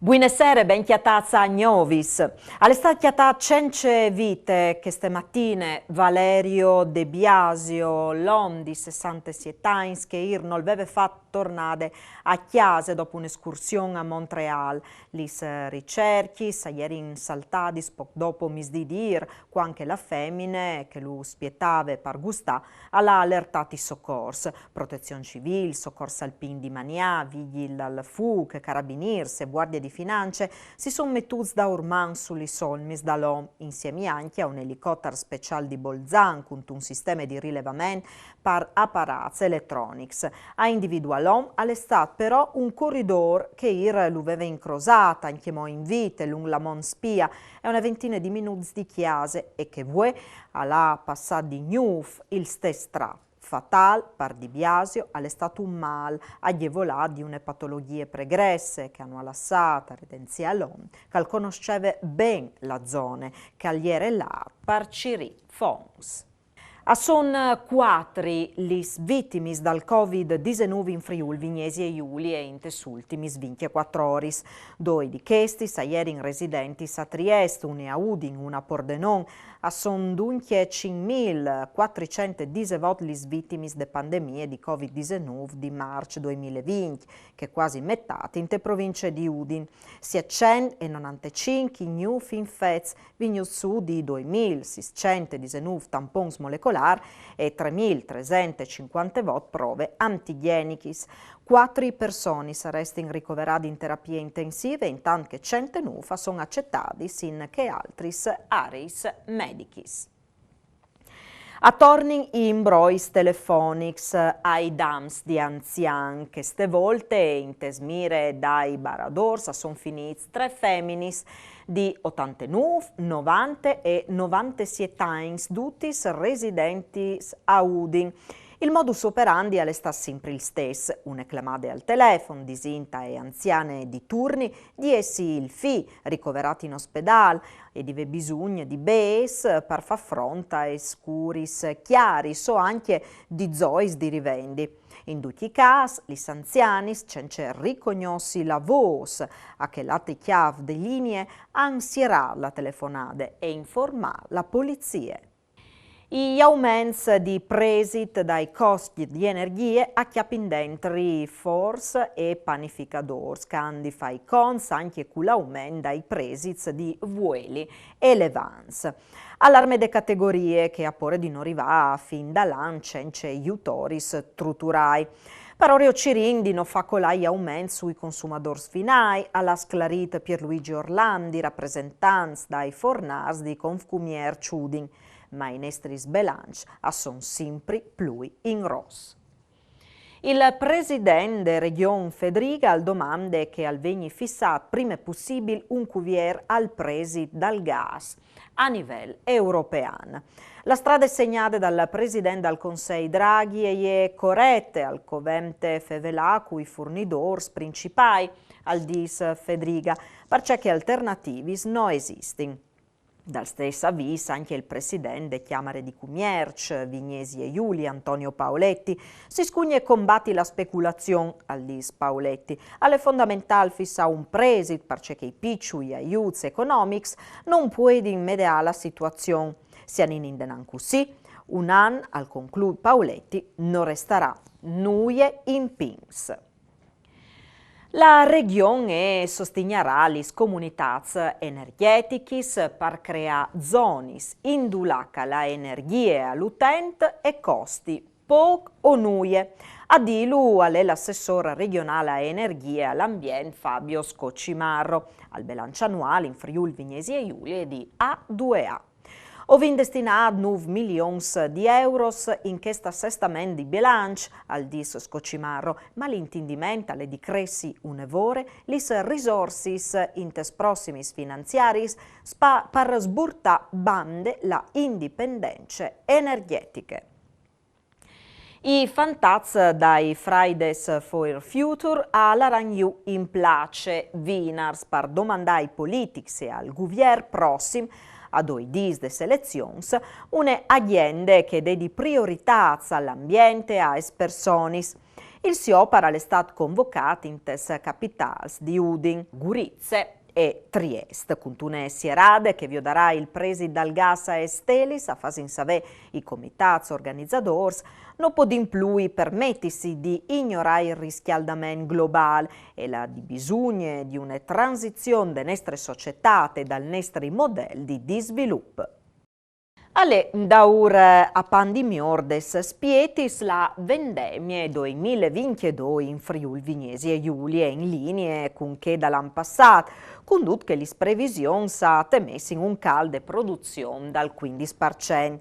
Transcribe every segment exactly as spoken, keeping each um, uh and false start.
Buine sere, ben cjatâts a Gnovis. Al è stât cjatât cence vite cheste matine Valerio De Biasio, l'om di sessantesiet agns che îr nol veve fat tornade a cjase dopo une escursion a Montreal. Lis ricercjis a jerin saltadis pôc dopo misdì di îr, cuant che la femine che lu spietave par gustâ al à alertât i socors. Protezion Civîl, Socors Alpin di Manià, Vigjîl dal Fûc, carabinîrs e vuardie di finance si son metûts daurman su lis olmis dal om, insiemi ancje a un elicotar speciâl di Bolzan cuntun sisteme di rilevament par aparâts eletronics. A individuâ l'om al è stât però un coridôr che îr lu veve incrosât ancjemò in vite lunc la Montspia, a une ventine di minûts di cjase, e che vuê al à passât di gnûf il stes trat. Fatâl, par Di Biasio, al è stât un mâl agjevolât di une patologjie pregresse che a nu à lassât a redenzî a l'om, che al conosceve ben la zone, che al jere lât par cirî fonts. A son cuatri lis vitimis dal Covid disenûf in Friûl Vignesie Julie intes ultimis vincjecuatri oris. Doi di chestis a jerin residentis a Triest, une a Udin, une a Pordenon. A son duncje cinc mil cuatricent e disevot lis vitimis de pandemie di Covid disenûf di Març doi mil e vincj, che cuasi metât inte provincie di Udin. Sietcent e nonantecinc i gnûfs infets, vignûts sù di doi mil sîscent e disenûf tampons molecolârs e trê mil tresent e cincuantevot prove antigjenichis. Cuatri personis a restin ricoveradis in terapie intensive, intant che cent e nûf a son acetadis in chês altris areis medichis. A tornin i imbrois telefonics ai dams di anzians. Cheste volte intes mire dai baradôrs a son finîts trê feminis di otantenûf, novante e novantesiet agns, dutis residentis a Udin. Il modus operandi al è stât simpri il stes: une clamade al telefon, disint ae anziane di turni di jessi il fi ricoverât in ospedâl e di vê bisugne di bêçs par fâ front aes curis cjaris o ancje di zois di rivendi. In ducj i câs, lis anzianis, cence ricognossi la vôs a chê altre cjâf de linie, a àn sierât la telefonade e informât la polizie. I auments di presit dai coscj di energjie a cjapin dentri fôrs e panificadôrs, che a àn di fâ i conts ancje cul aument dai presits di vueli e levants. Alarme de categorie, che a pôre di no rivâ a fin dal an cence jutoris struturâi. Però o cirìn di no fâ colâ i auments sui consumadôrs finâi, al à sclarît Pierluigi Orlandi, rapresentant dai fornârs di Confcumierç Udin. Ma i nestris belançs a son simpri plui in ros. Il president de Regjon Fedriga al domande che al vegni fissât prime pussibil un cuvier al presit dal gas a nivel european. La strade segnade dal president dal Consei Draghi e je corete, al covente fevelâ cui furnidôrs principâi, al dîs Fedriga, parcè che alternativis no esistin. Dal stes avîs ancje il president de Cjamare di Cumierç Vignesie Julie, Antonio Paoletti. Si scugne combati la speculazion, al dîs Paoletti. Al è fondamentâl fissâ un presit, parcè che i piçui aiuts economics no puedin medeâ la situazion. Se anìn indenant cussì, un an, al conclût Paoletti, no restarà nuie in pîts. La Regjon e sostignarà lis comunitâts energjetichis par creâ zonis indulà che la energjie al utent e costi pôc o nuie. A dîlu al è l'assessôr regjonâl a energjie e al ambient Fabio Scoccimarro. Al belanç anuâl in Friûl Vignesie Julie di A due A. O vin destinât nûf milions di euros in chest assestament di belanç, al dîs Scoccimarro, ma l'intindiment al è di cressi une vore lis risorsis intes prossimis finanziariis par sburtâ bande la indipendence energjetiche. I fantats dai Fridays for Future a laran jù in place vinars par domandâ ai politics e al guvier prossim, a doi dîs des elezions, une agjende che dedi prioritâts al ambient e aes personis. Il siopar al è stât convocât intes capitâls di Udin, Gurize e Triest, cuntune sierade che viodarà il presit dal gas aes stelis, a fasin savê i comitâts organizadôrs. No podìn plui permetisi di ignorâ il riscjaldament globâl e la di bisugne di une transizion de nestre societât e dal nestri model di disvilup. Al è daûr a pan di miôr des spietis la vendemie doi mil e vincjedoi in Friûl Vignesie Julie, in linie cun chê dal an passât, cun dut che lis previsions a temessin un cjal de produzion dal cuindis par cent.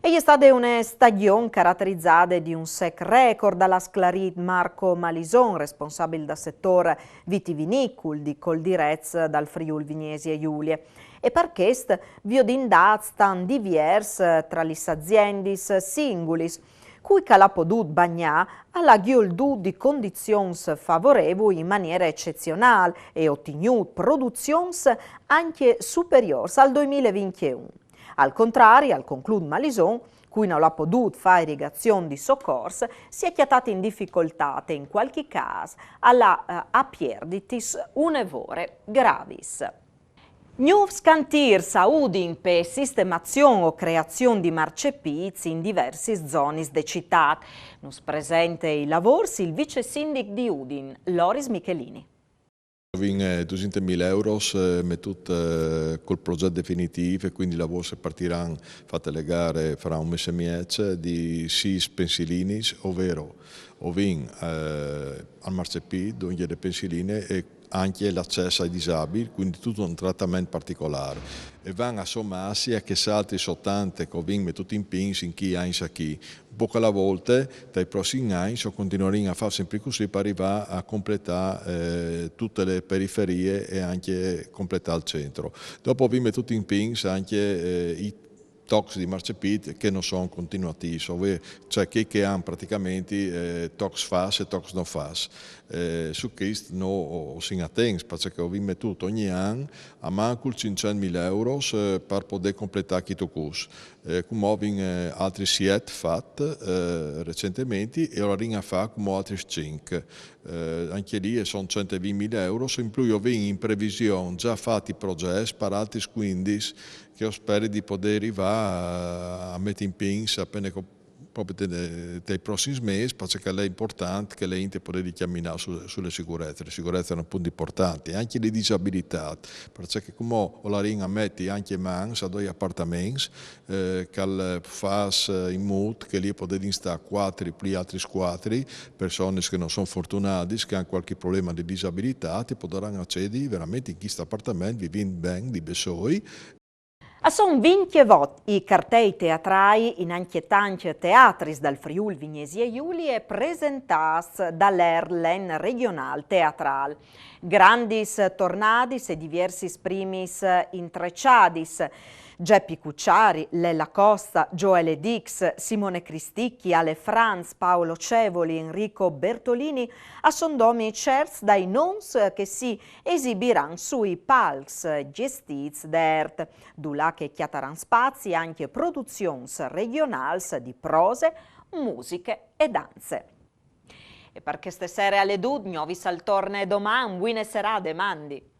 E je stade une stagjon caraterizade di un sec record, al à sclarît Marco Malison, responsabil dal setôr vitivinicul di Coldirez dal Friûl Vignesie Julie. E par chest viodìn dâts tant diviers tra lis aziendis singulis. Cui che al à podût bagnâ al à gjoldût di condizions favorevui in maniere ecezionâl e otignût produzions ancje superiôrs al doi mil e vincjeun. Al contrari, al conclût Malison, cui nol à podût fâ irigazion di socors, si è cjatât in dificoltât e in cualchi câs al à, eh, a pierditis une vore gravis. Gnûfs cantîrs a Udin pe sistemazion o creazion di marcepîts in diversis zonis de citât. Nus presente i lavôrs il vicesindic di Udin, Loris Michelini. O vin, eh, dusinte mil euros, eh, metût, eh, cul progjet definitîf e cuindi i lavôrs a partiran, fate le gare, fra un mês e mieç, di sîs pensilinis, overo o vin, eh, al marcepît, dongje de pensiline e ancje l'acès ai disabii, cuindi dut un tratament particolâr. E van a somâsi a chês altris otante che o vin metût in pîts in chei agns achì. Un pôc a la volte, tai prossims agns o continuarìn a fâ simpri cussì par rivâ a completâ, eh, dute le periferie e ancje completâ il centri. Dopo o vin metût in pîts ancje, eh, i tocs di marcepît che no son continuatîfs, overo, cioè, chei che a àn praticamentri, eh, tocs fats e tocs no fats. Eh, su chest nô o, o sin atents, parcè che o vin metût ogni an almancul cinccent mil euros, eh, par podê completâ chest cûr. Eh, cumò o vin, eh, altris siet fats, eh, recentementri e o larìn a fâ cumò altris cinc. Eh, ancje li a son cent e vincj mil euros, in plui o vin in prevision za fats i progjets par altris cuindis che o speri di podê rivâ a, a meti in pîts a pene che o propit te, tai prossims mês, parcè che al è impuartant che la int e podedi cjaminâ su, su le sigurece. Le sigurece a son un pont impuartant, ancje le disabilitâts, parcè che cumò o larìn a meti ancje mans a doi apartaments, eh, che al fâs in mût che li a podedin stâ cuatri plui altris cuatri personis che no son fortunadis, che a àn cualchi probleme di disabilitât, e podaran acedi verementri in chest apartament, vivint ben di bessôi. A son vincjevot i cartei teatrâi in ancje tancj teatris dal Friûl Vignesie Julie presentâts dal ERT, l'En Regjonâl Teatrâl. Grandis tornadis e diviersis primis intreçadis. Geppi Cucciari, Lella Costa, Joele Dix, Simone Cristicchi, Ale Franz, Paolo Cevoli, Enrico Bertolini, a son domi cierts dai nons che si esibiran sui palcs gjestîts dal ERT, dulà che cjataran spazi ancje produzions regjonâls di prose, musiche e danze. E par cheste sere al è dut, Gnovis al torne doman, buine serade, mandi!